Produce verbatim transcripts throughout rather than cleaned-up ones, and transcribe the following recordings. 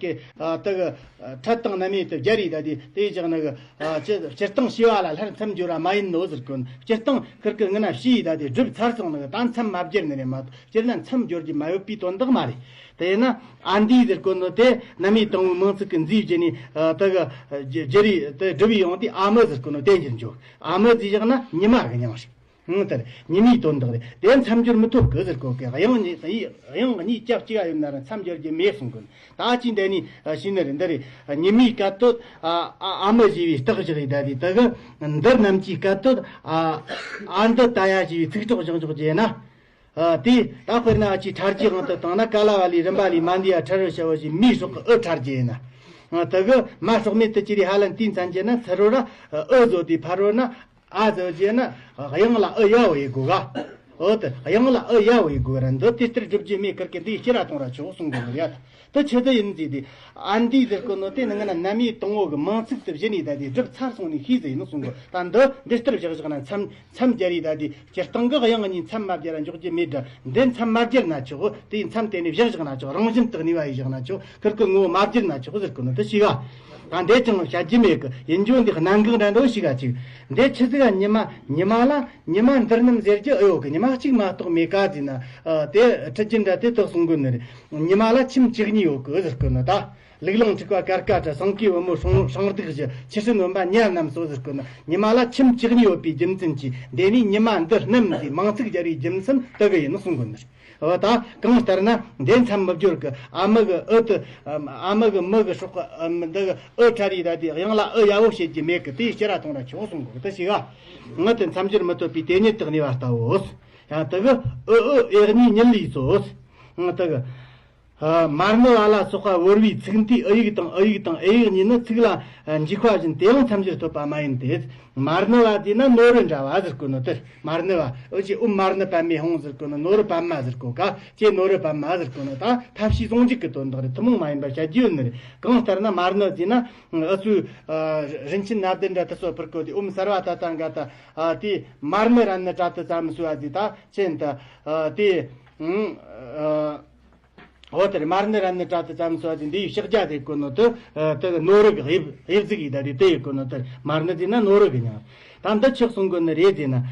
ཀྱི་ཨ་དེ་གི་ཨ་ཕྲད་དང་རྣམ་དབྱེ་དེ་སྦྱར་ཡི་ད་དེ་དེ་བཞག་ནི་གི་ཨ་སྤྱི་སྤྱིར་བཏང་བྱས་པ་ལ་སླར་མཚམས་སྦྱོར་བ་མ་ཡིན་ནོ་ཟེར་གོ་ནི། སྤྱིར་བཏང་ཁིར་ཀི་ངི་ན་བྱས་ཡི་ད་དེ་སྒྲུབ་ཚར་སོང་ནི་གི་ད་མཚམས་མ་སྦྱར་ནི་རེད་མ་གཏོགས་སྤྱིར་ན་མཚམས་སྦྱོར་རྒྱུ་མ་ཡོད་པའི་དོན་དག་མ་རེད། དེ་ཡིན་ན་ཨ་འདི་ཟེར་གོ་ནི་དེ་རྣམ་དབྱེ་དང་པོའི་མིང་ཚིག་གི་འཛིན་རྒྱུ་ནི་ཨ་དེ་གི་སྒྱུ་རིགས་དེ་སྒྲུབ་པའི་ཡོང་དུས་ཨ་མི་ཟེར་གོ་ནི་དེ་འགྱུར་འཇུག་ཨ་མི་ཟེར་བཞག་ན་ཉི་མ་གི་མྱིང་རེད། ཨང་། དེར་ཉི་མའི་དོན་དག་རེད། དེ་མཚམས་སྦྱོར་མི་ཐོབ་གི་ཟེར་གོ་གི། དབྱངས་གཉིས་དབྱངས་གཉིས་སྐྱབས་གཅིག་ཡོད་ན་ར་མཚམས་སྦྱོར་རྒྱུ་མེད་གསུང་གི། ད་ཅི་འདི་ནི་ཤེས་ནི་རེད། འདི་རེད། ཉི་མའི་སྐད་དོད་ཨ་ཨ་མི་ཞེས་པའི་རྟགས་བཞག་ཡི་ད་དེ་དེ་གི་འདི་རྣམས་ཀྱི་སྐད་དོད་ཨ་ཨ་འདི་ད་ཡ་ཞེས་པའི་ཚིག་གྲོགས་བཞག་འཇོག་རྒྱུ་ན། ཨ་དེ་ད་དཔེར་ན་ཨ་ཅི་ཕྲར་གྱི་དབང་དུ་བཏང་ན་ཀ་ལ་བ་ལི་རིམ་པ་ལི་མ་འདི་ཡ་ཕྲར་རོ་ཤ་བོ་ཞེས་མིའི་སྲོག་གི་ཨུ་ཕྲར་གྱི་ཡིན་ན། དེ་གི་མ་སྲོག་མེད་དུ་ཅི་རི་ཧ་ལན་དེའི་མཚན་གྱི་ན་ཚུ་རོ་ར་ཨུ་བཟོ་དེ་ཕར་རོ་ན། ཨ་ཟེར་རྒྱུ་ན་དབྱངས་ལ་ཨུ་ཡ་འོ་ཡི་དགོས་ག་འོ་དེ་དབྱངས་ལ་ཨུ་ཡ་འོ་ཡི་དགོས་ར། འདི་དེ་ལྟར་སྒྲུབ་རྒྱུ་མེད། ཁིར་གི་འདི་སྐྱེ་ར་གཏོང་ར་ཆོག་གསུང་དགོས་ནི་ཡ། དེ་ཆི་ཟིག་ཡིན་ཟིག་དེ། ཨ་འདི་ཟེར་གོ་ནོ་དེ་ནི་ང་ན་རྣམ་དབྱེ་དང་པོ་གི་མིང་ཚིག་དེ་བཞིན་ནི་ད་དེ་སྒྲུབ་ཚར་སོང་ནི་ཤེས་ཟིག་ཡིན་གསུང་གོ། ད་འདི་འདི་ལྟར་བཞག་བཞག་ན་མཚམས་མཚམས་སྦྱར་ཡི་ད་དེ་སྤྱིར་བཏང་གི་དབྱངས་གཉིས་མཚམས་མ་སྦྱར་ར་འཇོག་རྒྱུ་མེད་དྲ། འདི་མཚམས་མ་སྦྱར་ན་ཆོག་དེའི་མཚམས་དེ་ནས་བཞག་བཞག་ན་ཆོག་རང་བཞིན་དུ་གནས་པ་ཡིས་བཞག་ན་ཆོག་ཁིར་གི་ངོ་བོ་མ་སྦྱར་ན་ཆོག་ཟེར་གོ་ནོ་དེ་ཤེས་ག་ད་འདས་ཀྱང་བཤད་རྒྱུ་མེད་གི། ཡིན་རྒྱུ་འདི་གནད་འགག་འདྲ་འདྲ་ཞིག་ག་ཅིག་འདི་ཆི་ཟིག་ག་ཉི་མ་ཉི་མ་ལ་ཉི་མ་འདི་རྣམས་ཟེར་རྒྱུ་ཨེ་ཡོད་གི། ཉི་མ་གཅིག་མ་གཏོགས་མེད་ག་ཟེར་ན། ཨ་དེ་ཁྲིད་རྒྱུ་འདྲ་དེ་དག་གསུང་དགོས་ནི་རེད། ཉི་མ་ལ་ཁྱིམ་བཅུ་གཉིས་ཡོད་གི་ཟེར་གོ་ནི་ད། ལུག་གླང་ཕྲུག་པ་ཀར་ཀ་ཏྲ་སེང་གེ་བུ་མོ་སྲོང་སྲང་གདུགས་བཞི་ཁྱི་སྲིན་འོན་པ་ཉ་རྣམས་སོ་ཟེར་གོ་ནི། ཉི་མ་ལ་ཁྱིམ་བཅུ་གཉིས་ཡོད་པའི་རྒྱུ་མཚན་གྱིས་འདི་ནི་ཉི་མ་འདི་རྣམས་ཟེར་མིང་ཚིག་སྦྱར་བའི་རྒྱུ་མཚན་དེ་གི་ཡིན་གསུང་དགོས་ནི་རེད། འོ་ད་གང་ལྟར་ན་འདི་མཚམས་མི་སྦྱོར་གི། ཨ་མི་གི་ཨུ་དེ་ཨ་མི་གི་མི་གི་སྲོག་གི་ཨ་མི་འདི་གི་ཨུ་ཕྲར་ཡི་ད་དེ་དབྱངས་ལ་ཨུ་ཡ་བོ་བྱེད་རྒྱུ་མེད་གི། དེའི་སྐྱེ་ར་གཏོང་ར་ཆོག་གསུང་གོ་གི། དེ་ཞིག་ག་ངི་དེ་མཚམས་སྦྱོར་མི་ཐོབ་པའི་དེ་ཉིད་དུ་གནས་པ་ལྟ་བུའོ། ཡང་དེ་གི་ཨུ་ཨུ་ཨེ་གཉིས་ཉིད་ལས་སོ། ངི་དེ་གི་ཨ་མར་ནུ་བ་ལ་སོགས་པ་བོར་བའི་ཚིག་མཐའི་ཨུ་ཡིག་དང་ཨུ་ཡིག་དང་ཨེ་ཡིག་གཉིས་ནི་ཚིག་ལ་འཇུག་པ་བཞིན་དེའང་མཚམས་སྦྱོར་ཐོབ་པ་མ་ཡིན་ཏེ། མར་ནུ་བ་དེས་ན་ནོ་རུ་འདྲ་བ་ཟེར་གོ་ནོ་དེར། མར་ནུ་བ་ཨུ་ཅི་ཨུ་མར་ནུ་པད་མའི་ཧོང་ཟེར་གོ་ནོ། ནོ་རུ་པད་མ་ཟེར་གོ་ག་ཅེ་ནོ་རུ་པད་མ་ཟེར་གོ་ནོ་ད་ཐབས་ཤེས་ཟུང་འཇུག་གི་དོན་དག་རེད། ཐུན་མོང་མ་ཡིན་པར་བཤད་རྒྱུ་ཡོད་ནི་རེད། གང་ལྟར་ན་མར་ནུ་དེས་ན་ཨུ་ཚུ་རིན་ཆེན་སྣ་བདུན་འདྲ་དེ་ཚོ་ཕུར་གོ་དེ་ཨུམ་སར་བ་ད་ད་འགའ་ད་དེ་མར་ནུ་ར་ནུ་དྲ་དུ་ཙམ་སུ་བ་དེ་ད་ཅེན་ད་དེ། འོ་དེར་མར་ནི་ར་ནི་དྲ་དུ་ཙམ་སོ་ཅི་འདི་ཡི་ཕྱག་རྒྱ་དེ་གོ་ནོ་དུ་དུ་ནོ་རུ་གི་དབྱིབས་དབྱིབས་གཟུགས་ཡི་ད་རེད། དེ་ཡི་གོ་ནོ་དུ་མར་ནི་ཟེར་ན་ནོ་རུ་གི་མྱིང་། ད་འདི་ཆགས་སོང་གོ་ནི་རེད་ཟེར་ན།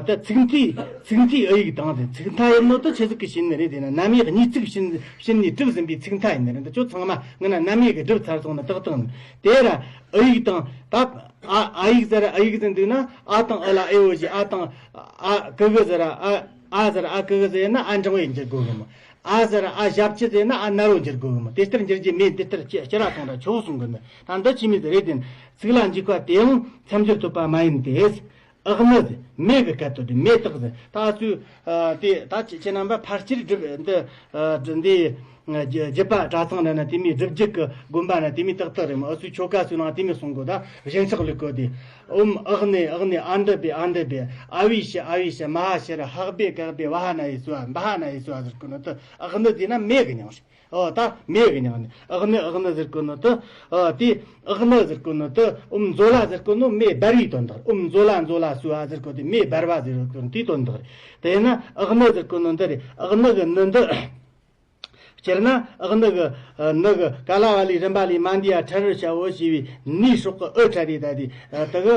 ད་ཚིག་མཐའི་ཚིག་མཐའི་ཨུ་ཡིག་དང་ཟེར། ཚིག་མཐའ་ཡིན་ནོ་དུ་ཆི་ཟིག་གི་ཕྱིན་ནི་རེད་ཟེར་ན། རྣམ་དབྱེ་གཉིས་ཚིག་ཕྱིན་ཕྱིན་ནས་གྲུབ་ཟིན་པའི་ཚིག་མཐའ་ཡིན་ནི་རེད། འདི་ཆོ་ཚང་མ་ངི་ན་རྣམ་དབྱེ་གི་གྲུབ་ཚར་སོང་ནི་ཏག་ཏག་ནི། དེ་ར་ཨུ་ཡིག་དང་ད་ཨ་ཨ་ཡིག་ཟེར་ཨ་ཡིག་ཟེར་འདུག་ན་ཨ་དང་ཨུ་ལ་ཨེ་འོ་ཞེས་ཨ་དང་ཨ་ཀི་གི་ཟེར་ཨ་ཨ་ཟེར་ཨ་ཀི་གི་ཟེར་ན་ཨ་འབྲིང་བོ་ཡིན་འགྱུར་དགོས་གི་མོ། ཨ་ཟེར་ཨ་ཞབས་ཀྱུ་ཟེར་ན་ཨ་ན་རོ་འགྱུར་དགོས་གི་མོ། དེ་ལྟར་འགྱུར་རྒྱུ་མེད། འདི་ལྟར་སྐྱེ་སྐྱེ་ར་གཏོང་ར་ཆོག་གསུང་གི་ནི། ད་འདི་ཆི་མི་ཟེར་རེད་དེ། ཚིག་ལ་འཇུག་པ་དེའང་མཚམས་སྦྱོར་ཐོབ་པ་མ་ཡིན་ཏེ། ཨག་ནི་ཟེར་མེ་གི་སྐད་དོད་དེ་མེ་སྟག་ཟེར། ད་ཚུ་དེ་ད་ཁྱེད་རྣམ་པ་ཕལ་ཆེར་སྒྲུབ་འདི་འདི་རྒྱུད་པ་གྲྭ་ཚང་འདྲ་ན་དེ་མི་སྒྲུབ་རྒྱུད་ཀྱི་དགོན་པ་ན་དེ་མི་ཏག་ཏག་རེད་མོ། ཨ་ཚུ་ཆོ་ག་ཚུ་ནང་དེ་མི་གསུང་གོ། ད་བཞེངས་ཆགས་ལུགས་གོ་དེ། ཨོམ་ཨག་ནི་ཨག་ནི་ཨ་འདི་བེ་ཨ་འདི་བེ་ཨ་བི་ཤི་ཨ་བི་ཤི་མ་ཧ་ཤི་ར་ཧག་བེ་གག་བེ་བ་ཧ་ན་ཡི་སུ་ཨ་བ་ཧ་ན་ཡི་སུ་ཨ་ཟེར་གོ་ནོ་ད་ཨག་ནི་དེ་ན་མེ་གི་མྱིང་རེད། ཨོ་ད་མེ་གི་མྱིང་ནི་ཨག་ནི་ཨག་ནི་ཟེར་གོ་ནོ་ད། ཨོ་དེ་ཨག་ནི་ཟེར་གོ་ནོ་ད་ཨོམ་མཛོ་ལ་ཟེར་གོ་ནོ་མེ་འབར་བའི་དོན་དག། ཨོམ་མཛོ་ལ་མཛོ་ལ་སུ་ཨ་ཟེར་གོ་དེ་མེ་འབར་བ་ཟེར་གོ་དེའི་དོན་དག་རེད། དེ་ན་ཨག་ནི་ཟེར་གོ་ནོ་འདི་རེད། ཨག་ནི་གི་ནི་འདི། སྤྱིར་ན་ཨག་ནི་གི་ནི་གི་ཀ་ལ་བ་ལི་རིམ་པ་ལི་མ་འདི་ཡ་ཕྲ་རུ་བྱ་བོ་ཞེས་པའི་ནིའི་སྲོག་གི་ཨུ་ཕྲ་རེ་ད་དེ་དེ་གི་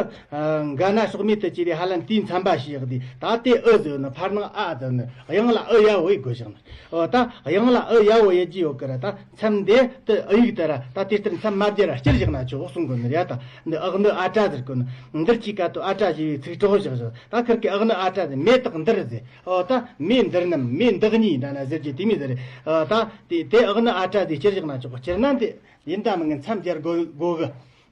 འགའ་ན་སྲོག་མེད་དུ་གྱུར་རེ་ཧ་ལན་དེའི་མཚན་པ་ཞེས་ཡག་དེ་ད་དེ་ཨུ་ཟེར་ནི་ཕར་ནང་ཨ་ཟེར་ནི་དབྱངས་ལ་ཨུ་ཡ་བོ་ཡི་དགོས་བཞག་ནི། ཨོ་ད་དབྱངས་ལ་ཨུ་ཡ་བོ་ཡི་རྒྱུ་ཡོད་གི་ར། ད་མཚམས་འདི་དུ་ཨུ་ཡིག་དུ་ར་ད་དེ་ལྟར་མཚམས་མ་བརྒྱབ་ར་སྐྱུར་བཞག་ན་ཆོག་གསུང་གོ་ནི་རེད། ད་འདི་ཨག་ནི་ཨ་ཏྲ་ཟེར་གོ་ནི། འདིར་གྱི་ཀ་ཏོ་ཨ་ཏྲ་ཞེས་པའི་ཚིག་གྲོགས་བཞག་བཞག་ད་ཁིར་གི་ཨག་ནི་ཨ་ཏྲ་ཟེར་མེ་སྟག་འདིར་ཟེར། ཨོ་ད་མེ་འདིར་རྣམས་མེ་འདི་གཉིས་འདྲ་ན་ཟེར་གྱི་དེ་མི་ཟེར། ཨོ་ད་དེ་དེ་ཨག་ནི་ཨ་ཏྲ་ཟེར་སྐྱུར་བཞག་ན་ཆོག་སྤྱིར་ན་འདི་ཡིན་ད་མི་ངན་མཚམས་སྦྱར་དགོས་དགོས་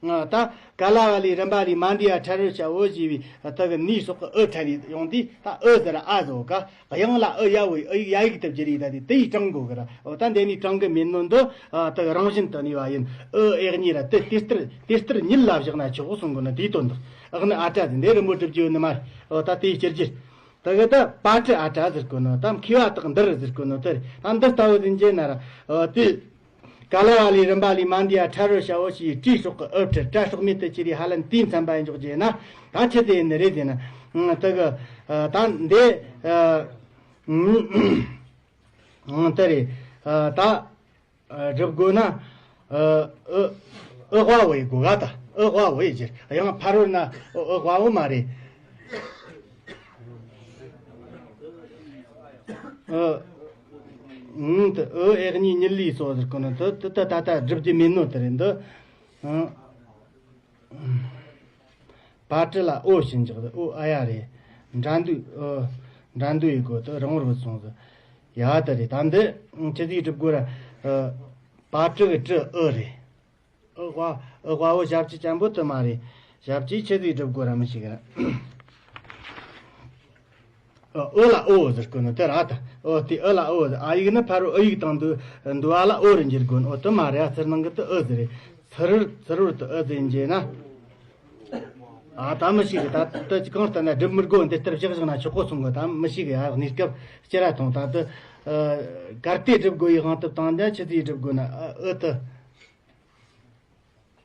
གི། ད་ཀ་ལ་བ་ལི་རིམ་པ་ལི་མ་འདི་ཡ་ཕྲ་རུ་བྱ་བོ་ཞེས་པའི་ད་གི་ནིའི་སྲོག་གི་ཨུ་ཕྲ་རེ་ཡོང་དུས་ད་ཨུ་ཟེར་ཨ་ཟོ་ག་དབྱངས་ལ་ཨུ་ཡ་བོ་ཨུ་ཡ་ཡིག་དུ་བསྒྱུར་ཡི་ད་དེ་དེ་ཡི་དྲང་དགོས་གི་ར། འོ་ད་འདི་ནི་དྲང་གི་མིན་ནོ་འདི་ད་གི་རང་བཞིན་དུ་གནས་པ་ཡིན། ཨུ་ཨེ་གཉིས་ར་དེ་དེ་ལྟར་དེ་ལྟར་ཉིད་ལ་བཞག་ན་ཆོག་གསུང་གོ་ནི་དེའི་དོན་དུ། ཨག་ནི་ཨ་ཏྲ་ཟེར་འདི་རི་མོ་སྒྲུབ་རྒྱུ་ནི་མ་རེད། འོ་ད་དེའི་སྐྱུར་རྒྱུ། ད་གི་ད་པ་ཏྲི་ཨ་ཏྲ་ཟེར་གོ་ནོ་ད་མཁས་པ་དག་འདིར་ཟེར་གོ་ནོ་དེ་རེད། ད་འདི་ལྟ་བུ་ཟིན་རྒྱུ་ན་ར། འོ་དེ། ཀ་ལ་བ་ལི་རིམ་པ་ལི་མ་འདི་ཡ་ཕྲ་རུ་བྱ་བོ་ཞེས་ཏྲིའི་སྲོག་གི་ཨུ་ཕྲ་ར་སྲོག་མེད་དུ་གྱུར་རེ་ཧ་ལན་དེའི་མཚན་པ་ཡིན་འཇོག་རྒྱུ་ན་ད་ཆི་དེ་ཡིན་ནི་རེད་ཟེར་ན། ད་གི་ད་འདི་དེ་རེད། ད་སྒྲུབ་དགོས་ན་ ཨ། ཨུ། ཨུ་ཝ་འོ་ཡི་གོ་ག་ད། ཨུ་ཝ་འོ་ཡི་རྗེས་ཡང་ཕ་རོལ་ན་ཨུ་ཨུ་ཝ་འོ་མ་རེད། ཨུ། ཨུ་དེ་ཨུ་ཨེ་གཉིས་གཉིད་ལུས་སོགས་ཟེར་གོ་ནི་དེ་དེ་ད་ད་ད་སྒྲུབ་རྒྱུ་མེད་ནོ་དེ་རེད་འདི། ཨུ། པ་ཏྲི་ལ་ཨོ་ཞིག་འཇོག་དེ་ཨོ་ཨ་ཡ་རེད། འགྲན་བསྡུར་ཨུ། འགྲན་བསྡུར་ཡི་གོ་དེ་རང་བོར་བུད་སོང་ཟེར། ཡ་དེ་རེད། ད་འདི་ཆི་ཟིག་སྒྲུབ་དགོས་ར། ཨུ། པ་ཏྲི་གི་ཏྲི་ཨུ་རེད། ཨུ་ཝ། ཨུ་ཝ་འོ་ཞབས་ཀྱུ་ཅན་པོ་དེ་མ་རེད། ཞབས་ཀྱུ་ཆི་ཟིག་སྒྲུབ་དགོས་ར་མི་ཤེས་གི་ར། ཨུ་ལ་ཨོ་ཟེར་གོ་ནི་དེ་ར་ད། ཨོ་དེ་ཨུ་ལ་ཨོ་ཟེར། ཨ་ཡིག་ནི་ཕ་རོལ་ཨུ་ཡིག་དང་འདུ་འདུ་བ་ལ་ཨོ་རུ་འགྱུར་དགོས་ནི། ཨོ་དེ་མ་རེད། ཨ་ཚུར་ནང་གི་དེ་ཨུ་ཟེར་རེད། ཚུར་ཚུར་བོར་དེ་ཨུ་ཟེར་འཇེ་ན། ཨ་ད་མི་ཤེས་གི། ད་དེ་གང་ལྟར་ན་སྒྲུབ་མི་དགོས། འདི་ལྟར་བཞག་བཞག་ན་ཆོག་གོ་གསུང་གི། ད་མི་ཤེས་གི། ཡ་གནས་སྐབས་སྤྱིར་ར་ཐོང་། ད་དེ་གར་དེ་སྒྲུབ་དགོས་ཡི་དབང་དུ་བཏང་ན་ཆི་ཟིག་སྒྲུབ་དགོས་ན་ཨུ་དེ།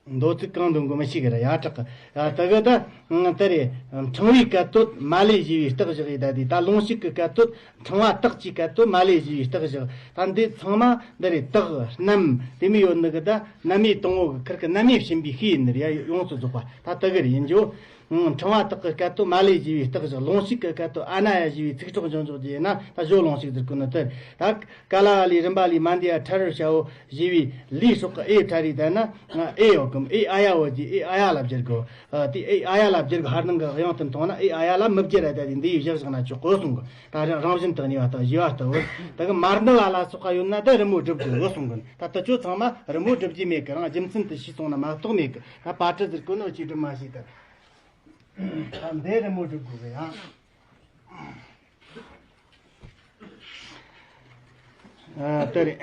མདོ་ཚིག་གང་འདོན་དགོས་མི་ཤེས་གི་ར། ཡ་དྲག་གི། ཡ་དེ་གི་ད་དེ་རེད། ཕྲེང་བའི་སྐད་དོད་མ་ལས་བཞེས་པའི་རྟགས་བཞག་ཡི་ད་དེ། ད་ལུང་ཞིག་གི་སྐད་དོད་ཕྲེང་བ་རྟགས་ཀྱི་སྐད་དོད་མ་ལས་བཞེས་པའི་རྟགས་བཞག་ད་འདི་ཚང་མ་འདི་རེད། དག་རྣམ་དེ་མོ་ཡོད་ནི་གི། ད་རྣམ་དབྱེ་དང་པོ་གི་ཁུར་གི་རྣམ་དབྱེ་ཕྱིན་པའི་ཤེས་ཡིན་ནི་རེད། ཡ་ཡོངས་སུ་རྫོགས་པ་ད་དེ་གི་རེད། ཡིན་རྒྱུ། ཕྲེང་བ་དག་གི་སྐད་དོད་མ་ལས་བཞེས་པའི་རྟགས་བཞག་ལུང་ཞིག་གི་སྐད་དོད་ཨ་ན་ཡ་བཞེས་པའི་ཚིག་གྲོགས་འབྱུང་འཇོག་རྒྱུ་ཡིན་ན། ད་བཞོ་ལུང་ཞིག་ཟེར་གོ་ནི་དེ་རེད། ད་ཀ་ལ་བ་ལས་རིམ་པ་ལས་མ་འདས་ཡ་ཕྲ་རོལ་ཤ་བོ་བཞེས་པའི་ལས་སྲོག་གི་ཨེ་ཕྲ་རེད། ད་ན་ཨེ་ཡོད་གམ། ཨེ་ཨ་ཡ་བོ་གི་ཨེ་ཨ་ཡ་ལ་བསྒྱུར་དགོས། ཨ་དེ་ཨེ་ཨ་ཡ་ལ་བསྒྱུར་དགོས། ཧར་ནང་གི་དབྱངས་དེ་མཐོང་ན་ཨེ་ཨ་ཡ་ལ་མི་བསྒྱུར་ར། ད་དེ་འདི་ཡི་བཞག་བཞག་ན་ཆོག་གོ་གསུང་གི། ད་རང་རང་བཞིན་དུ་གནས་པ་ལྟ་བུ། བཞེས་པ་ལྟ་བུ། ད་གི་མར་ནུ་བ་ལ་སོགས་པ་ཡོད་ན་ད་རི་མོ་སྒྲུབ་དགོས་གསུང་གི། ད་དེ་ཚོ་ཚང་མ་རི་མོ་སྒྲུབ་རྒྱུ་མེད་གི། རང་རྒྱུ་མཚན་དེ་ཤེས་སོང་ན་མ་གཏོགས་མེད་གི། ད་པ་ཏྲི་ཟེར་གོ་ནོ་ཅིག་སྒྲུབ་མ་ཤེས་གི། ད་འདི་རི་མོ་སྒྲུབ་དགོས་གི་ཡ། ཨ་དེ་རེད།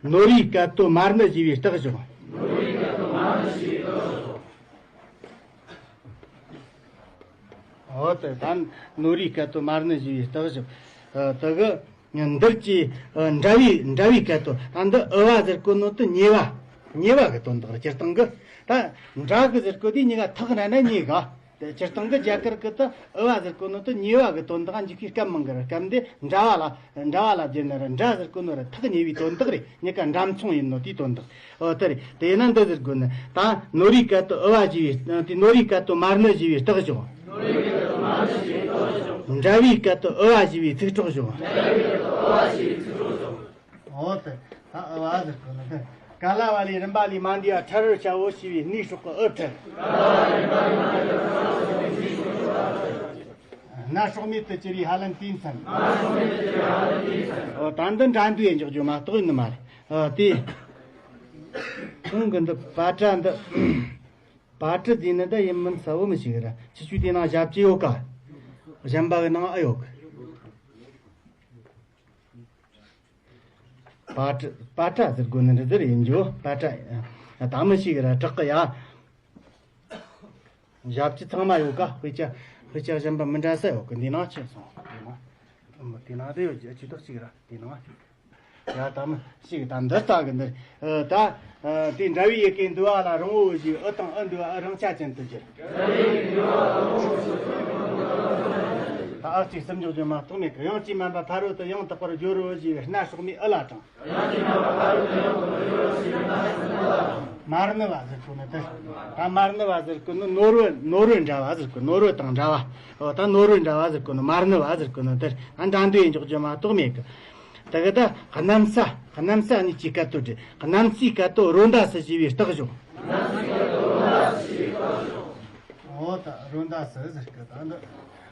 ནོར་བུའི་སྐད་དོད་མར་ནུ་བཞེས་པའི་རྟགས་བཞག་འོ་དེ་ད་ནོར་བུའི་སྐད་དོད་མར་ནུ་བཞེས་པའི་རྟགས་བཞག་ཨ་དེ་གི་འདིར་གྱི་ཨ་འདྲ་བའི་འདྲ་བའི་སྐད་དོད། ད་འདི་ཨུ་བ་ཟེར་གོ་ནོ་དེ་ཉེ་བ། ཉེ་བ་གི་དོན་དག་རེད། སྤྱིར་བཏང་གི། ད་འདྲ་གི་ཟེར་གོ་དེ་གཉིས་ཀ་ཐག་ར་ན་ཉེ་ག། དེ་སྤྱིར་བཏང་གི་རྒྱ་གར་གི་ད་ཨུ་བ་ཟེར་གོ་ནོ་དེ་ཉེ་བ་གི་དོན་དག་འཇུག་གི་སྐབས་མང་གི་ར། སྐབས་འདི་འདྲ་བ་ལ་འདྲ་བ་ལ་བསྒྱུར་ན་ར། འདྲ་ཟེར་གོ་ནོ་ར་ཐག་ཉེ་བའི་དོན་དག་རེད། གཉིས་ཀ་འདྲ་མཚུངས་ཡིན་ནོ་དེའི་དོན་དག་འོ་དེ་རེད། དེས་ན་འདི་ཟེར་དགོས་ནི། ད་ནོར་བུའི་སྐད་དོད་ཨུ་བ་བཞེས་པའི། དེ་ནོར་བུའི་སྐད་དོད་མར་ནུ་བཞེས་པའི་རྟགས་བཞག་འདྲ་བའི་སྐད་དོད་ཨུ་བ་བཞེས་པའི་ཚིག་གྲོགས་བཞག་འོ་དེ་ད་ཨུ་བ་ཟེར་གོ་ནི་དེ། ཀ་ལ་བ་ལས་རིམ་པ་ལས་མ་འདས་པ་ཕྲ་རོལ་ཤ་བོ་བཞེས་པའི་སྣའི་སྲོག་གི་ཨུ་ཕྲ། ན་སྲོག་མེད་དུ་གྱུར་པའི་ཧ་ལན་ཏིན་ཚན། འོ་ད་འདི་འགྲན་བསྡུར་ཡེ་འཇོག་རྒྱུ་མ་གཏོགས་ཡིན་ནི་མ་རེད། ཨ་དེ་ཁོང་གི་འདི་པ་ཏྲ་འདི། པ་ཏྲ་འདི་ནི་ད་ཡིན་མིན་གསལ་བོ་མི་ཤེས་གི་ར། ཁྱེད་ཆོས་དེ་ནང་ཞབས་ཀྱི་ཡོད་ཀ། གཞན་པ་གི་ནང་ཨེ་ཡོད་གི། པ་ཏྲ་པ་ཏྲ་ཟེར་དགོས་ནི་འདི་འདིར་ཡིན་རྒྱུ། པ་ཏྲ་ད་མི་ཤེས་གི་ར། དྲག་གི་ཡ། ཞབས་ཀྱི་ཚང་མ་ཡོད་ཀ། དཔེ་ཆ་དཔེ་ཆ་གཞན་པ་མི་འདྲ་ས་ཡོད་གི། འདི་ནང་ཆི་སོང་། འདི་ནང་འདི་ནང་དུ་ཡོད་ཀྱི་ཆི་དག་ཅིག་ར། འདི་ནང་ཡ་ད་མི་ཤེས་གི། ད་འདི་ལྟ་གི་འདི། ཨ་ད་ཨ་དེ་འདྲ་བའི་ཡི་གེ་འདུལ་བ་ལ་རིང་བོ་བཞི། ཨུ་དང་ཨུ་འདུལ་བ་ཨུ་རང་ཆ་ཅན་དུ་གྱུར། ད་ཨ་གཅིག་སུམ་འཇོག་རྒྱུ་མ་གཏོགས་མེད་གི། ཡང་གཅིག་མན་པ་ཕ་རོལ་ཏུ་ཡང་དག་པར་སྦྱོར་རོ་ཞེས་པའི་སྣ་སྲོག་མེད་ཨུ་ལ་དྲངས། མར་ནུ་བ་ཟེར་གོ་ནི་དེ། ད་མར་ནུ་བ་ཟེར་གོ་ནི་ནོར་བུ་ནོར་བུ་འདྲ་བ་ཟེར་གོ། ནོར་བུ་དང་འདྲ་བ། འོ་ད་ནོར་བུ་འདྲ་བ་ཟེར་གོ་ནི། མར་ནུ་བ་ཟེར་གོ་ནི་དེ། ད་འདྲ་འདུ་ཡིན་འཇོག་རྒྱུ་མ་གཏོགས་མེད་གི། དེ་གི་ད་གནམ་ས། གནམ་ས་གཉིས་ཀྱི་སྐད་དོད་རེད། གནམ་སའི་སྐད་དོད་རོ་མདའ་སུ་ཞེས་པའི་རྟགས་བཞག་འོ་ད་རོ་མདའ་སུ་ཟེར་གི། ད་འདི་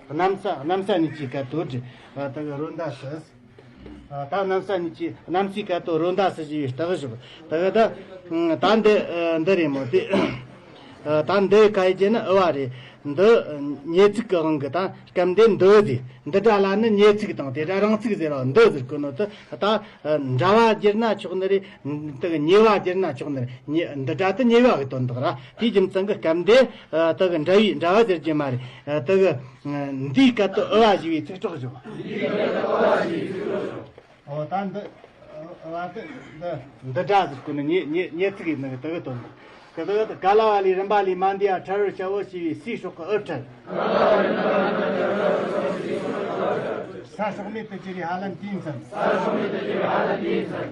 གནམ་ས། གནམ་ས་གཉིས་ཀྱི་སྐད་དོད་རེད། ད་གི་རོ་མདའ་སུ། ད་གནམ་ས་གཉིས་ཀྱི། གནམ་སའི་སྐད་དོད་རོ་མདའ་སུ་ཞེས་པའི་རྟགས་བཞག་དེ་གི་ད་ད་འདི་འདི་རེད་མོ་དེ། ད་འདི་ག་ཡི་རྗེས་ནི་ཨུ་བ་རེད། འདི་མྱེ་ཚིག་གི་དབང་གིས་ད་སྐབས་འདི་འདི་ཟེར། འདི་སྒྲ་ལ་ནི་མྱེ་ཚིག་དང་དེ་སྒྲ་རང་ཚིག་ཟེར་བ་འདི་ཟེར་གོ་ནོ་དེ། ད་འདྲ་བ་བསྒྱུར་ན་ཆོག་ནི་རེད། དེ་གི་ཉེ་བ་བསྒྱུར་ན་ཆོག་ནི་རེད། ཉེ་འདི་སྒྲ་དེ་ཉེ་བ་གི་དོན་དག་ར། དེའི་རྒྱུ་མཚན་གྱིས་སྐབས་འདི་དེ་གི་འདྲ་བའི་འདྲ་བ་ཟེར་རྒྱུ་མ་རེད། དེ་གི་འདིའི་སྐད་དོད་ཨུ་བ་ཞེས་པའི་ཚིག་གྲོགས་བཞག་འོ་ད་འདི་ཨུ་བ་དེ་འདི། འདི་སྒྲ་ཟེར་གོ་ནི་མྱེ་མྱེ་མྱེ་ཚིག་ཡིན་ནི་དེ་གི་དོན་དག་དེ་གི་ད་ཀ་ལ་བ་ལས་རིམ་པ་ལས་མ་འདས་པ་ཕྲ་རོལ་ཤ་བོ་ཞེས་པའི་སའི་སྲོག་གི་ཨུ་ཕྲ། ས་སྲོག་མེད་དུ་གྱུར་པའི་ཧ་ལམ་དུས་མཚམས།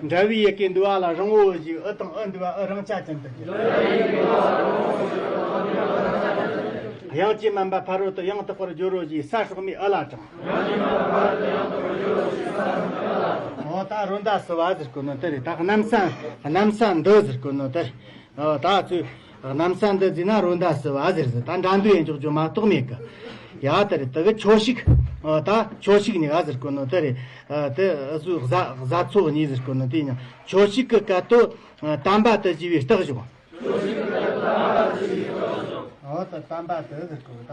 འདྲ་བའི་ཡི་གེ་འདུ་བ་ལ་རིང་བོ་ཞིག་ཨུ་དང་ཨུ་འདུ་བ་ཨུ་རིང་ཆ་ཅན་དུ་གྱུར། དབྱངས་ཀྱིས་དམན་པ་ཕ་རོལ་ཏུ་ཡང་དག་པར་སྦྱོར་རོ་ཞེས་ས་སྲོག་མེད་ཨུ་ལ་དྲངས། འོ་ད་རོ་མདའ་བསུ་བ་ཟེར་གོ་ནོ་དེ་རེད། ད་གནམ་ས་གནམ་ས་འདི་ཟེར་གོ་ནོ་དེ་རེད། ཨོ་ད་ཚོས་གནམ་ས་འདི་བརྩིས་ན་རོ་མདའ་བསུ་བ་ཟེར་ཟེར། ད་འགྲན་བསྡུར་ཡན་འཇོག་རྒྱུ་མ་གཏོགས་མེད་གི། ཡ་དེ་རེད། དེ་གི་ཁྱོ་ཤུག་ཨོ་ད་ཁྱོ་ཤུག་གཉིས་ཀ་ཟེར་གོ་ནོ་དེ་རེད། ཨ་དེ་སུ་བཟའ་བཟའ་ཚོ་གཉིས་ཟེར་གོ་ནོ་དེ་ཡིན་ན། ཁྱོ་ཤུག་གི་སྐད་དོད་དམ་པ་དུ་བཞི་བའི་རྟགས་བཞག། ཨོ་ད་དམ་པ་དུ་ཟེར་གོ་ད།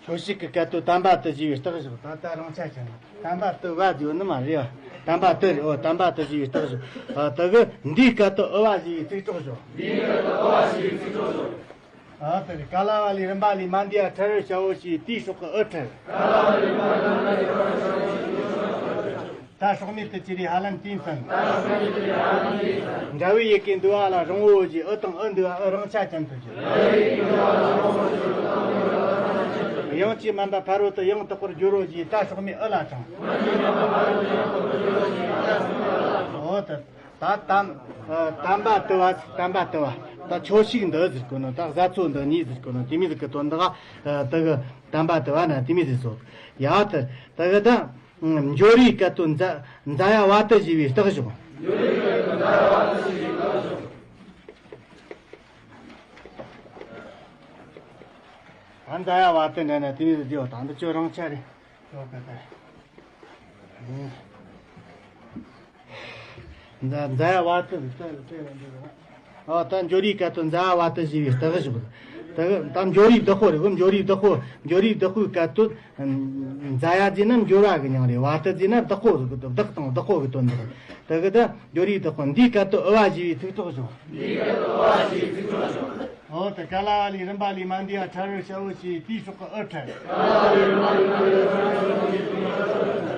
ཁྱོ་ཤུག་གི་སྐད་དོད་དམ་པ་དུ་བཞི་བའི་རྟགས་བཞག། ད་ལྟ་རང་ཆ་ཅན་དམ་པ་དུ་བ་ཡོད་ནི་མ་རེད། དམ་པ་དུ་རེད། ཨོ་དམ་པ་དུ་བཞི་བའི་རྟགས་བཞག། ཨ་དེ་གི་འདིའི་སྐད་དོད་ཨུ་བ་བཞི་བའི་ཚིག་གྲོགས་བཞག། འདིའི་སྐད་དོད་ཨུ་བ་བཞི་བའི་ཚིག་གྲོགས་བཞག། ཨ་དེ་རེད། ག་ལ་བ་ལས་རིམ་པ་ལས་མ་འདས་པ་ཕྲལ་བར་བྱའོ་ཞེས་དེའི་སྲོག་གི་ཨུ་ཕྲལ། ད་སྲོག་མེད་དུ་གྱུར་པའི་ཧ་ལམ་དུས་མཚམས། འདྲ་བའི་ཡི་གེ་འདུ་བ་ལ་རིང་བོ་ཞེས་ཨུ་དང་ཨུ་འདུ་བ་ཨུ་རིང་ཆ་ཅན་དུ་གྱུར། དབྱངས་ཀྱིས་དམན་པ་ཕ་རོལ་ཏུ་ཡང་དག་པར་སྦྱོར་རོ་ཞེས་ད་སྲོག་མེད་ཨུ་ལ་དྲངས། འོ་ད་ད་དམ་ཨ་དམ་པ་དུ་བ་དམ་པ་དུ་བ། ད་ཁྱོ་ཤུག་འདི་ཟེར་གོ་ནོ། ད་བཟའ་ཚོ་འདི་གཉིས་ཟེར་གོ་ནོ་དེ་མོ་ཟིག་གི་དོན་དག་ཨ་དེ་གི་དམ་པ་དུ་བ་ན་དེ་མོ་ཟིག་སོགས། ཡ་ད་དེ་གི་ད། འགྱོ་རིའི་སྐད་དོད་མཛའ་མཛའ་ཡ་བ་དུ་བཞི་བའི་རྟགས་བཞག། ཨ་མཛའ་ཡ་བ་དུ་འདྲ་ན་དེ་བས་བདེ་བ་དང་འདི་ཅོ་རང་ཆ་རེད། ཅོ་ག་ད། མཛའ་མཛའ་ཡ་བ་དུ་དུ་དུ་རེད་འདི་རེད། ཨ་ད་འགྱོ་རིའི་སྐད་དོད་མཛའ་བ་དུ་བཞི་བའི་རྟགས་བཞག། ད་ད་འགྱོ་རིའི་བདག་པོ་རེད་གོ། འགྱོ་རིའི་བདག་པོ། འགྱོ་རིའི་བདག་པོའི་སྐད་དོད། མཛའ་ཡ་ཟེར་ན་འགྱོ་བ་གི་མྱིང་རེད། བ་དུ་ཟེར་ན་བདག་པོ་ཟེར་གི་འདུག་བདག་དང་བདག་པོ་གི་དོན་དག་རེད། དེ་གི་ད་འགྱོ་རིའི་བདག་པོ། འདིའི་སྐད་དོད་ཨུ་བ་བཞི་བའི་ཚིག་གྲོགས་བཞག། འདིའི་སྐད་དོད་ཨུ་བ་བཞི་བའི་ཚིག་གྲོགས་བཞག། འོ་ད་ག་ལ་བ་ལས་རིམ་པ་ལས་མ་འདས་པ་ཕྲལ་བར་བྱའོ་ཞེས་དེའི་སྲོག་གི་ཨུ་ཕྲལ།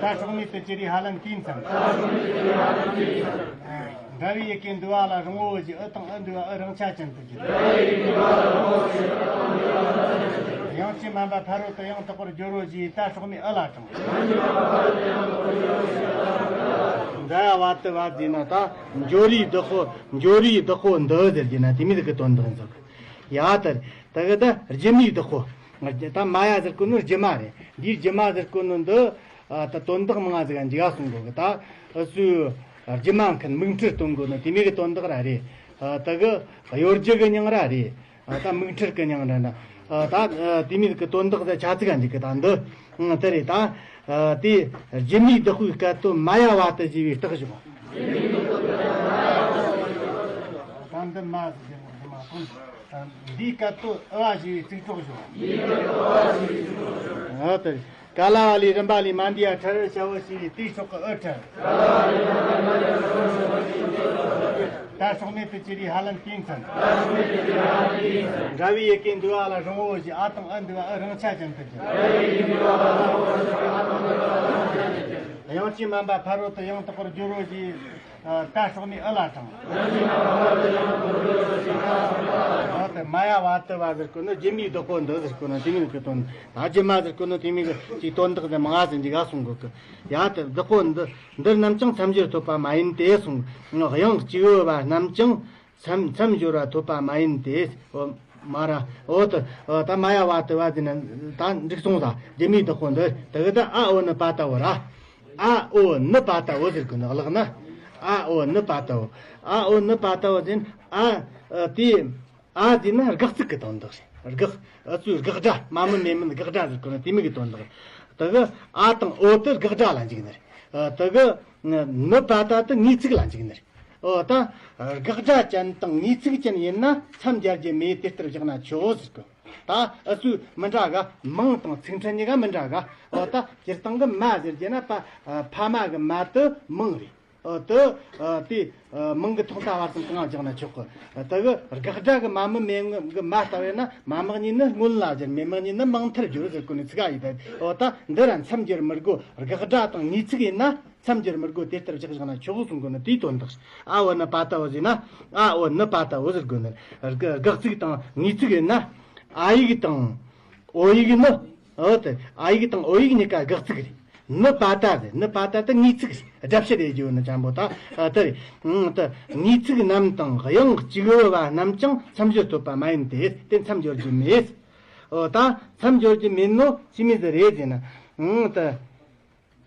ད་སྲོག་མེད་དུ་གྱུར་པའི་ཧ་ལམ་དུས་མཚམས། འདྲ་བའི་ཡི་གེ་འདུ་བ་ལ་རིང་བོ་ཞེས་ཨུ་དང་ཨུ་འདུ་བ་ཨུ་རིང་ཆ་ཅན་དུ་གྱུར། དབྱངས་ཀྱིས་དམན་པ་ཕ་རོལ་ཏུ་ཡང་དག་པར་སྦྱོར་རོ་ཞེས་ད་སྲོག་མེད་ཨུ་ལ་དྲངས། མཛའ་ཡ་བ་དུ་བ་ཟེར་ན་ད་འགྱོ་རིའི་བདག་པོ། འགྱོ་རིའི་བདག་པོ་འདི་ཟེར་གྱི་ན་དེ་མོ་ཟིག་གི་དོན་དག་ཡིན་ཟེར་གི། ཡ་ད་ད་གི་ད་སྒྱུ་མའི་བདག་པོ། ད་མ་ཡ་ཟེར་གོ་ནོ་སྒྱུ་མ་རེད། འདིའི་སྒྱུ་མ་ཟེར་གོ་ནོ་འདི་ད་དོན་དག་མང་ང་ཟིག་ག་འཇིག་ག་སོང་གོ་གི། ད་སུ་སྒྱུ་མ་མཁན་མིག་འཕྲུལ་སྟོན་གོ་ནོ་དེ་མོ་གི་དོན་དག་ར་རེད། ད་གི་གཡོ་སྒྱུ་གི་མྱིང་ར་རེད། ད་མིག་འཕྲུལ་གི་མྱིང་ར་ན། ད་དེ་མོ་གི་དོན་དག་ད་ཆ་ཚིག་ག་འཇིག་གི། ད་འདི་དེ་རེད། ད་དེ་སྒྱུ་མའི་བདག་པོའི་སྐད་དོད་མ་ཡ་བ་དུ་བཞི་བའི་རྟགས་བཞག། ད་འདི་མ་ཟེར་གྱི་མ་གཏོང་། འདིའི་སྐད་དོད་ཨུ་བ་བཞི་བའི་ཚིག་གྲོགས་བཞག། ཨ་དེ་ག་ལ་བ་ལས་རིམ་པ་ལས་མ་འདས་པ་ཕྲལ་བར་བྱའོ་ཞེས་དེའི་སྲོག་གི་ཨུ་ཕྲལ། ད་སྲོག་མེད་དུ་གྱུར་པའི་ཧ་ལམ་དུས་མཚམས། འདྲ་བའི་ཡི་གེ་འདུ་བ་ལ་རིང་བོ་ཞེས་ཨ་དང་ཨུ་འདུ་བ་ཨུ་རིང་ཆ་ཅན་དུ་གྱུར། དབྱངས་ཀྱིས་དམན་པ་ཕ་རོལ་ཏུ་ཡང་དག་པར་སྦྱོར་རོ་ཞེས། ད་སྲོག་མེད་ཨུ་ལ་དྲངས། ཨོ་དེ་མ་ཡ་བ་དུ་བ་ཟེར་གོ་ནོ་སྒྱུ་མའི་བདག་པོ་འདི་ཟེར་གོ་ནོ་དེ་མོ་གི་དོན། ད་སྒྱུ་མ་ཟེར་གོ་ནོ་དེ་མོ་གི་ཅིག་དོན་དག་དེ་མང་ང་ཟིག་འཇིག་ག་སོང་གོ་གི། ཡ་དེ་བདག་པོ་འདི་འདིར་རྣམས་ཀྱང་མཚམས་སྦྱོར་ཐོབ་པ་མ་ཡིན་ཏེ་གསུངས། དབྱངས་གཅིག་པོ་བ་རྣམས་ཀྱང་མཚམས་མཚམས་སྦྱོར་བ་ཐོབ་པ་མ་ཡིན་ཏེ། ཨོ་མ་ར། ཨོ་ད་ཨོ་ད་མ་ཡ་བ་དུ་བ་དེ་ན་ད་འགྲིག་སོང་། ད་སྒྱུ་མའི་བདག་པོ་འདི་དེ་གི་ད་ཨ་ཨོ་ནི་པ་ད་འོ་ར། ཨ་ཨོ་ནི་པ་ད་འོ་ཟེར་གི་ནི་ལག་ན། ཨ་ཨོ་ནི་པ་ད་འོ། ཨ་ཨོ་ནི་པ་ད་འོ་ཟེར་ན་ཨ་ཨ་དེ། ཨ་དེ་ན་དགག་ཚིག་གི་དོན་དག་རེད། དགག་ཨ་ཚོའི་དགག་སྒྲ། མ་མི་མེ་མིན་དགག་སྒྲ་ཟེར་གི་ནི་དེ་མོ་གི་དོན་དག་རེད། དེ་གི་ཨ་དང་ཨོ་དེ་དགག་སྒྲ་ལ་འཇུག་ནི་རེད། དེ་གི་ནི་པ་ད་དེ་ངེས་ཚིག་ལ་འཇུག་ནི་རེད། ཨོ་ད་དགག་སྒྲ་ཅན་དང་ངེས་ཚིག་ཅན་ཡིན་ན་མཚམས་སྦྱར་རྒྱུ་མེད། དེ་ལྟར་བཞག་ན་ཆོག་ཟེར་གི། ད་ཨ་ཚོས་མི་འདྲ་ག་མིང་དང་ཚིག་ཕྲད་གཉིས་ཀ་མི་འདྲ་ག་ཨོ་ད་སྤྱིར་བཏང་གི་མ་ཟེར་རྒྱུ་ན་པ་ཕ་མ་གི་མ་དེ་མིང་རེད། ཨོ་དེ་ཨ་དེ་ཨ་མིང་གི་ཐོག་མཐའ་བར་གསུམ་གང་བཞག་ན་ཆོག་གི། དེ་གི་དགག་སྒྲ་གི་མ་མི་མེ་གི་མ་ལྟ་བས་ན་མ་དམག་གཉིས་ནི་སྔོན་ལ་སྦྱར། མེ་དམག་གཉིས་ནི་མིང་མཐར་སྦྱོར་ཟེར་གོ་ནི་ཚིག་ག་ཡིན་ད། ཨོ་ད་འདི་ར་མཚམས་སྦྱར་མི་དགོས། དགག་སྒྲ་དང་ངེས་ཚིག་ཡིན་ན་མཚམས་སྦྱར་མི་དགོས། དེ་ལྟར་བཞག་བཞག་ན་ཆོག་གསུང་གོ་ནི་དེའི་དོན་དག་ཨ་འོ་ནི་པ་ད་འོ་ཟེར་ན། ཨ་འོ་ནི་པ་ད་འོ་ཟེར་དགོས་ནི། དགག་ཚིག་དང་ངེས་ཚིག་ཡིན་ན། ཨ་ཡིག་དང་ཨོ་ཡིག་ནི། འོ་དེ་ཨ་ཡིག་དང་ཨོ་ཡིག་གཉིས་ཀ་དགག་ཚིག་རེད། ནི་པ་ད་རེད། ནི་པ་ད་དེ་དངོས་ཚིག་རེད། སྒྲ་བཤད་ཡེ་རྒྱུ་ནི་ཅང་པོ་ད་ཨ་དེ་རེད། ཨང་། དེ་དངོས་ཚིག་རྣམས་དང་དབྱངས་གཅིག་པ་རྣམས་ཀྱང་མཚམས་སྦྱོར་ཐོབ་པ་མ་ཡིན་ཏེ། དེ་མཚམས་སྦྱོར་རྒྱུ་མེད། འོ་ད་མཚམས་སྦྱོར་རྒྱུ་མེད་ནོ་ཅི་མི་ཟེར་རེད་ཟེར་ན། ཨང་། དེ་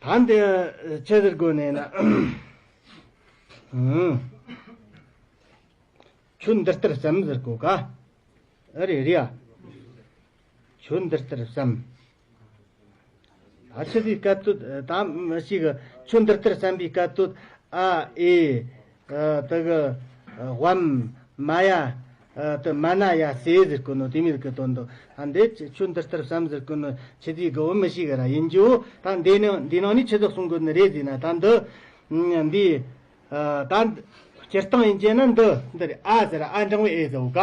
ད་འདི་ཆི་ཟེར་དགོས་ནས་ན། ཨང་། ཁྱོད་འདི་ལྟར་བསམ་ཟེར་གོ་ག་ཨ་རེ་རེ་ཨ། ཁྱོད་འདི་ལྟར་བསམ། ད་ཆི་ཟིག་སྐད་དོད་ད་མི་ཤེས་གི། ཁྱོད་འདི་ལྟར་བསམ་པའི་སྐད་དོད། ཨ་ཨེ། ཨ་དེ་གི། ཝམ། མ་ཡ། ཨ་དེ་མ་ན་ཡ་སེ་ཟེར་གོ་ནོ་དེ་མོ་གི་དོན་དུ། ཨ་འདི་ཁྱོད་འདི་ལྟར་བསམ་ཟེར་གོ་ནོ་ཆི་ཟིག་གི་འོ་མི་ཤེས་གི་ར། ཡིན་རྒྱུ་ད་འདི་ནང་འདི་ནང་ནས་ཆི་ཟིག་གསུང་དགོས་ནི་རེད་ཟེར་ན། ད་འདི་འདི། ཨ་ད་སྤྱིར་བཏང་ཡིན་གྱི་ན་འདི་འདི་རེད། ཨ་ཟེར་ཨ་འགྲེང་བུ་ཨེ་ཟེར་བ་ག་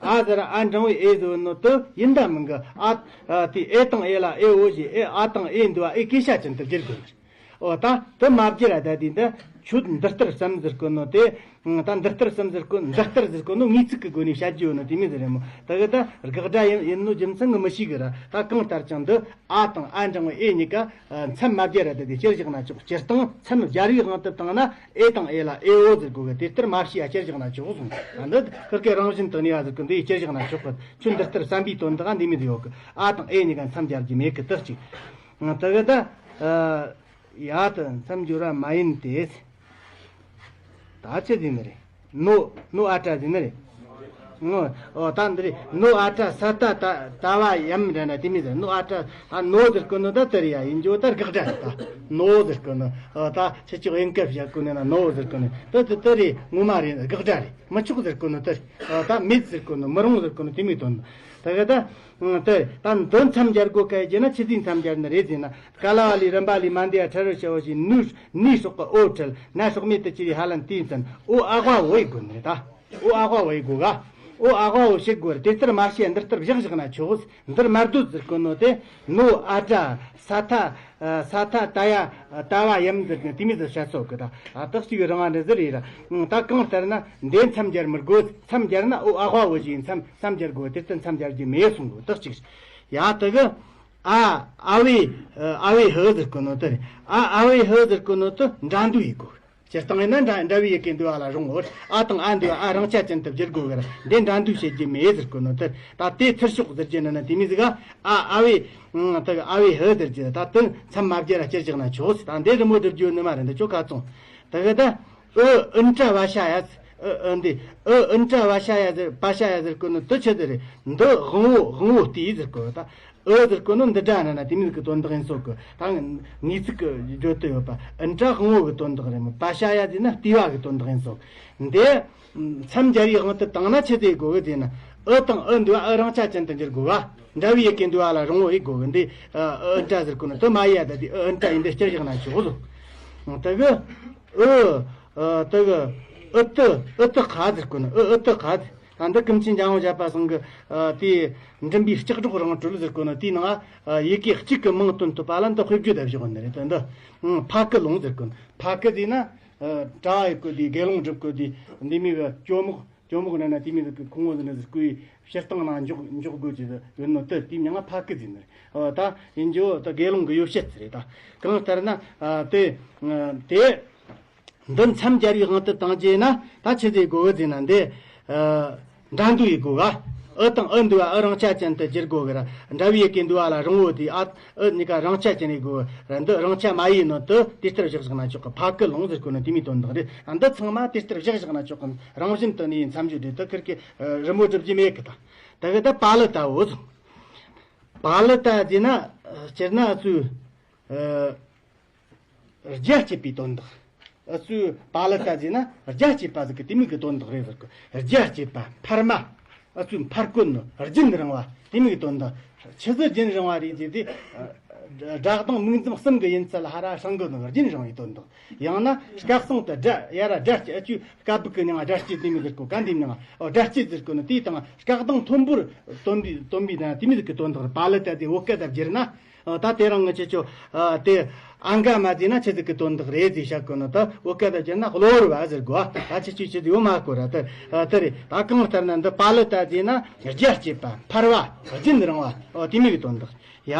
ཨ་ཟེར་ཨ་འགྲེང་བུ་ཨེ་ཟེར་བ་ནོ་དེ་ཡིན་ད་མིན་གི། ཨ་ཨ་དེ་ཨེ་དང་ཨེ་ལ་ཨེ་འོ་ཞེས་ཨེ་ཨ་དང་ཨེ་འདུ་བ་ཨེ་སྐད་ཆ་ཅན་དུ་བསྒྱུར་དགོས་ནི་རེད། འོ་ད་དེ་མ་བསྒྱུར་ར། ད་དེ་འདི་ཁྱོད་འདི་ལྟར་བསམ་ཟེར་གོ་ནོ་དེ། ད་འདི་ལྟར་བསམ་ཟེར་གོ། འདི་ལྟར་ཟེར་གོ་ནོ་དངོས་ཚིག་གི་སྒོ་ནས་བཤད་རྒྱུ་ཡོད་ནོ་དེ་མོ་ཟེར་རེད་མོ། ད་གི་ད་དགག་སྒྲ་ཡིན་ཡིན་ནོ་རྒྱུ་མཚན་གི་མི་ཤེས་གི་ར། ད་གང་ལྟར་ཀྱང་འདི་ཨ་དང་ཨ་འགྲེང་བུ་ཨེ་གཉིས་ཀ་མཚམས་མ་བསྒྱར་ར། ད་དེ་བསྐྱུར་བཞག་ན་ཆོག་སྤྱིར་བཏང་མཚམས་སྦྱར་བའི་དབང་དུ་བཏང་ན་ཨེ་དང་ཨེ་ལ་ཨེ་འོ་ཟེར་དགོས་གི། དེ་ལྟར་མ་བྱས་ཡ་བསྐྱུར་བཞག་ན་ཆོག་གསུངས། ད་འདི་ཁིར་ཀའི་རང་བཞིན་དུ་གནས་པ་ཟེར་གི། འདི་ཡི་བསྐྱུར་བཞག་ན་ཆོག་གི། ཁྱོད་འདི་ལྟར་བསམ་པའི་དོན་དག་འདི་མོ་ཟིག་ཡོད་གི། ཨ་དང་ཨེ་གཉིས་ཀ་མཚམས་སྦྱར་རྒྱུ་མེད་གི། དག་ཅིག་ད་གི་ད་ཡ་དེ་མཚམས་སྦྱོར་བ་མ་ཡིན་ཏེ། ད་ཆི་ཟེར་ནི་རེད། ནོ་ནོ་ཨ་ཏྲ་ཟེར་ནི་རེད། ནོ། ཨོ་ད་འདི་རེད། ནོ་ཨ་ཏྲ་ས་ཏ་ད་ད་བ་ཡམ་ར་ན་དེ་མོ་ཟེར། ནོ་ཨ་ཏྲ་ད་ནོ་ཟེར་གོ་ནོ་ད་དེ་རེད་ཡ། ཡིན་རྒྱུ་ད་དགག་སྒྲ་རེད། ད་ནོ་ཟེར་གོ་ནོ། ཨོ་ད་ཁྱེད་ཅག་དབྱིན་སྐད་བཤད་གོ་ནོ་ན་ནོ་ཟེར་གོ་ནོ་ད་དེ་དེ་རེད། ངོ་མ་རེད། དགག་སྒྲ་རེད། མི་ཆོག་ཟེར་གོ་ནོ་དེ་རེད། ཨོ་ད་མེད་ཟེར་གོ་ནོ། མི་རུང་ཟེར་གོ་ནོ་དེ་མོ་དོན། ད་གི་ད་དེ་ད་འདི་མཚམས་སྦྱར་དགོས་གལ་ཆེ་ན་ཆི་ཟིག་མཚམས་སྦྱར་ནི་རེད་ཟེར་ན། ཀ་ལ་བ་ལས་རིམ་པ་ལས་མ་འདས་པ་ཕྲ་རོལ་ཕྱི་བོ་ཞེས་ནུའི་ནུའི་སྲོག་གི་ཨོ་ཁྲིད་ན་སྲོག་མེད་དུ་གྱུར་པའི་ཧ་ལན་དེའི་མཚན་ཨོ་ཨ་ཝ་འོ་ཡི་དགོས་ནི་རེད་ད། ཨོ་ཨ་ཝ་འོ་ཡི་དགོས་ག་ཨོ་ཨ་ཝ་འོ་ཞིག་དགོས་རེད། དེ་ལྟར་མ་བྱས་འདི་ལྟར་བཞག་བཞག་ན་ཆོག་འདིར་མར་སྡོད་ཟེར་གོ་ནོ་དེ་ནོ་ཨ་ཏྲ་ས་ཐ་ས་ཐ་ཏ་ཡ་ཏ་བ་ཡམ་ཟེར་ནས་དེ་མོ་ཟེར་བཤད་སོ་གི། ད་ཨ་དག་ཅིག་རང་ང་འདྲ་ཟེར་ཡིན་ར། ད་གང་ལྟར་ན་འདི་མཚམས་སྦྱར་མི་དགོས། མཚམས་སྦྱར་ན་ཨོ་ཨ་ཝ་འོ་ཞིག་མཚམས་མཚམས་སྦྱར་དགོས། དེ་ལྟར་མཚམས་སྦྱར་རྒྱུ་མེད་གསུང་གོ། དག་ཅིག་ཡ་དེ་གི། ཨ་ཨ་བའི་ཨ་བའི་ཧི་ཟེར་གོ་ནོ་དེ་རེད། ཨ་ཨ་བའི་ཧི་ཟེར་གོ་ནོ་དེ་འགྲན་བསྡུར་ཡི་གོ། སྤྱིར་བཏང་ཡིན་ན་འདྲ་འདྲ་བའི་ཡི་གེ་འདུས་པ་ལ་རུང་ངོ་། ཨ་དང་ཨ་འདུས་པ་ཨ་རང་ཆ་ཅན་དུ་བསྒྱུར་དགོས་གི་ར། འདི་འགྲན་བསྡུར་བྱེད་རྒྱུ་མེད་ཟེར་གོ་ནོ་དེ། ད་དེ་ཚུར་ཤོག་ཟེར་རྒྱུ་ནི་ན་དེ་མོ་ཟིག་ག་ཨ་ཨ་བའི་ཨ་དེ་གི་ཨ་བའི་ཧི་ཟེར་རྒྱུ་ད་དེ་མཚམས་མ་བསྒྱར་ར་བསྐྱུར་བཞག་ན་ཆོག་ད་འདི་རི་མོ་བསྒྲུབ་རྒྱུ་ནི་མ་རེད། འདི་ཆོ་ཁ་ཚོང་། ད་གི་ད་ཨུ་ཨུན་ཏྲ་བ་ཤ་ཡ། ཨུ་ཨུ་འདི་ཨུ་ཨུན་ཏྲ་བ་ཤ་ཡ་ཟེར་པ་ཤ་ཡ་ཟེར་གོ་ནོ་དེ་ཆི་དེ་རེད། འདི་དབང་བོ་དབང་བོ་སྟེ་ཟེར་གོ་ད། ཨུ་ཟེར་གོ་ནོ་འདི་འདྲ་ན་ན་དེ་མོ་གི་དོན་དག་ཡིན་སོགས་གི། ད་དངོས་ཚིག་གི་བརྗོད་དུ་ཡོད་པ། ཨུན་ཏྲ་དབང་བོ་གི་དོན་དག་རེད་མོ། པ་ཤ་ཡ་ཟེར་ན་ལྟེ་བ་གི་དོན་དག་ཡིན་སོགས། འདི་མཚམས་སྦྱར་བའི་དབང་དུ་བཏང་ན་ཆི་ཟེར་དགོས་གི་ཟེར་ན། ཨུ་དང་ཨུ་འདུས་པ་ཨུ་རང་ཆ་ཅན་དུ་འགྱུར་དགོས་པ། འདྲ་བའི་ཡི་གེ་འདུས་པ་ལ་རུང་བོ་ཡི་དགོས་གི། འདི་ཨུ་ཨུན་ཏྲ་ཟེར་གོ་ནོ་དེ་མ་ཡ་ད་དེ་ཨུ་ཨུན་ཏྲ་ཡིན། འདི་བསྐྱུར་བཞག་ན་ཆོག་གོ། ད་གི་ཨུ་ཨུ་ད་གི་ཨུ་ཏི་ཨུ་ཏི་ཁ་ཟེར་གོ་ནོ། ཨུ་ཨུ་ཏི་ཁ་ཟེར། ད་འདི་ཀུན་མཁྱེན་འཇམ་དབྱངས་བཞད་པ་ཚང་གི་ཨ་དེའི་མགྲིན་པའི་ལྕགས་སྒྲོག་རང་གྲོལ་ཟེར་གོ་ནོ་དེའི་ནང་ཨ་ཡི་གེ་གཅིག་གི་མིང་སྟོན་ཐུབ་པ་ལ་འདི་དཔེ་བརྗོད་ལ་བཞག་ནི་རེད། ད་འདི་ཕ་ཀི་ལུང་ཟེར་གོ་ནོ། ཕ་ཀི་ཟེར་ན་ཨ་གྲྭ་བ་ཡི་གོ་དེ་དགེ་སློང་སྒྲུབ་གོ་དེ་འདི་མི་གི་ཇོ་མོ་ཇོ་མོ་གི་ནང་ན་དེ་མི་གི་ཁོང་ངོ་ཟེར་ན་ཟེར་གོ་ཡི་སྤྱིར་བཏང་ན་འཇོག་འཇོག་དགོས་ཀྱི་ཡོད་ནོ་དེ་དེའི་མིང་ང་ཕ་ཀི་ཟེར་ནི་རེད། ཨ་ད་ཡིན་རྒྱུ་ད་དགེ་སློང་གི་ཡོ་བྱད་རེད། ད་གང་ལྟར་ན་ཨ་དེ་ཨ་དེ། འདི་མཚམས་སྦྱར་བའི་དབང་དུ་བཏང་རྒྱུ་ན་ད་ཆི་ཟེར་དགོས་གི་ཟེར་ན། འདི་ཨ་འགྲན་བསྡུར་ཡི་དགོས་ག་ཨུ་དང་ཨུ་འདུས་པ་ཨུ་རང་ཆ་ཅན་དུ་བསྒྱུར་དགོས་གི་ར། འདྲ་བའི་ཡི་གེ་འདུས་པ་ལ་རུང་བོ་དེ་ཨ་ཨུ་གཉིས་ཀ་རང་ཆ་ཅན་ཡི་དགོས་ར། འདི་རང་ཆ་མ་ཡིན་ནོ་དེ་དེ་ལྟར་བཞག་བཞག་ན་ཆོག་གི། ཕ་ཀི་ལུང་ཟེར་གོ་ནོ་དེ་མོའི་དོན་དག་རེད། ཨ་འདི་ཚང་མ་དེ་ལྟར་བཞག་བཞག་ན་ཆོག་གི། རང་བཞིན་དུ་ནི་མཚམས་སྦྱོར་དེ་དེ་ཁིར་གི་རི་མོ་བསྒྲུབ་རྒྱུ་མེད་གི། ད་ད་གི་ད་པ་ལི་ཏ་བོ་ཟེར། པ་ལི་ཏ་ཟེར་ན་སྤྱིར་ན་ཨ་ཚུ་ཨ། རྒྱ་བསྐྱེད་པའི་དོན་དག་ཨ་ཚུ་པ་ལི་ཏ་ཟེར་ན་རྒྱ་བསྐྱེད་པ་ཟིག་གི་དེ་མོ་གི་དོན་དག་རེད་ཟེར་གི། རྒྱ་བསྐྱེད་པ་འཕར་མ། ཨ་ཚུ་འཕར་གོ་ནོ་རྒྱུན་རིང་བ་དེ་མོ་གི་དོན་དག་ཆི་ཟིག་རྒྱུན་རིང་བ་རེད་ཟེར་དུས། སྒྲ་གདངས་མིང་ཙམ་གསུམ་གི་ཡིན་ཚུལ་ཧ་ར་ཧྲང་གི་ནོ་རྒྱུན་རིང་བའི་དོན་དག་ཡང་ན་སྐད་གསང་དུ་སྒྲ་ཡ་ར་སྒྲ་སྐྱེ། ཨ་ཚུ་སྐད་སྦུག་གི་མྱིང་ང་སྒྲ་སྐྱེད་དེ་མོ་ཟེར་གོ་ག་འདི་མྱིང་ང་ཨོ་སྒྲ་སྐྱེད་ཟེར་གོ་ནོ་དེའི་སྟེང་སྐད་གདངས་མཐོན་པོར་སྟོན་པའི་སྟོན་པའི་དེ་མོ་ཟིག་གི་དོན་དག་རེད། པ་ལི་ཏ་དེ་བོད་སྐད་དང་བསྒྱུར་ན། ད་དེ་རིང་ངི་ཁྱེད་ཆོ་དེ་ཨ་ག་མ་བཟླས་ན་ཆི་ཟིག་གི་དོན་དག་རེད་ཟེར་བཤད་གོ་ནོ། ད་བོད་སྐད་ལ་བསྒྱུར་ན་གློ་བུར་བ་ཟེར་གོ། ད་ཁྱེད་ཆོས་ཆི་ཟིག་ཡོད་མ་གོ་ར། ད་དེ་རེད། ད་གང་ལྟར་ན་འདི་པ་ལི་ཏ་བཟླས་ན་རྒྱ་སྐྱེད་པ། འཕར་བ། རྒྱུན་རིང་བ། ཨོ་དེ་མོ་གི་དོན་དག་ཡ།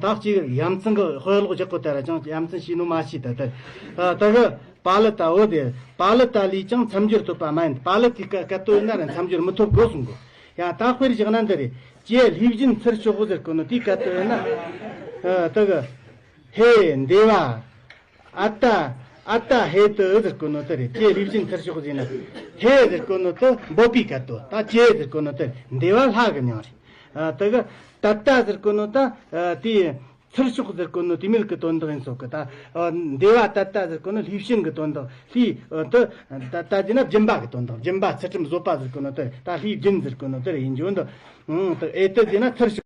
ད་གཅིག་ཡ་མཚན་གི་དཔེ་ཀློག་རྒྱག་གོ། ད་ར་ཅང་ཡ་མཚན་ཤེས་ནོ་མ་ཤེས། ད་ད་ད་གི་པ་ལི་ཏ། འོ་དེ་པ་ལི་ཏ་ལས་ཀྱང་མཚམས་སྦྱོར་ཐོབ་པ་མ་ཡིན། པ་ལི་ཏའི་སྐད་སྐད་དོད་ཡིན་ན་ར་མཚམས་སྦྱོར་མི་ཐོབ་གོ་གསུང་གོ། ཡང་ད་དཔེར་བཞག་ན་འདི་རེད། ཀྱེ་ལྷས་བྱིན་ཚུར་ཤོག་ཟེར་གོ་ནོ་དེའི་སྐད་དོད་ཡིན་ན། ཨ་ད་གི་ཧེ་འདི་བ། ཨ་ཏ། ཨ་ཏ་ཧེ་ཏི་ཟེར་གོ་ནོ་དེ་རེད། ཀྱེ་ལྷས་བྱིན་ཚུར་ཤོག་ཟེར་ན། ཧེ་ཟེར་གོ་ནོ་དེ་འབོད་པའི་སྐད་དོད། ད་ཀྱེ་ཟེར་གོ་ནོ་དེ་འདི་བ་ལྷ་གི་མྱིང་རེད། ཨ་ད་གི་ཏ་ཏ་ཟེར་གོ་ནོ་ད་ཨ་དེ། ཚུར་ཤོག་ཟེར་གོ་ནོ་དེ་མོ་གི་དོན་དག་ཡིན་ཚོད་གི། ད་ཨ་འདི་བ་ཏ་ཏ་ཟེར་གོ་ནོ་ལྷས་བྱིན་གི་དོན་དག། ལྷས་ཨ་དེ་ཏ་ཏ་བཟླས་ན་སྦྱིན་པ་གི་དོན་དག། སྦྱིན་པ་ཚུལ་ཁྲིམས་བཟོད་པ་ཟེར་གོ་ནོ་དེ། ད་ལྷས་བྱིན་ཟེར་གོ་ནོ་དེ་རེད། ཡིན་རྒྱུ་འདི། ཨ་དེ་ཨེ་ཏི་བཟླས་ན་ཚུར་ཤོག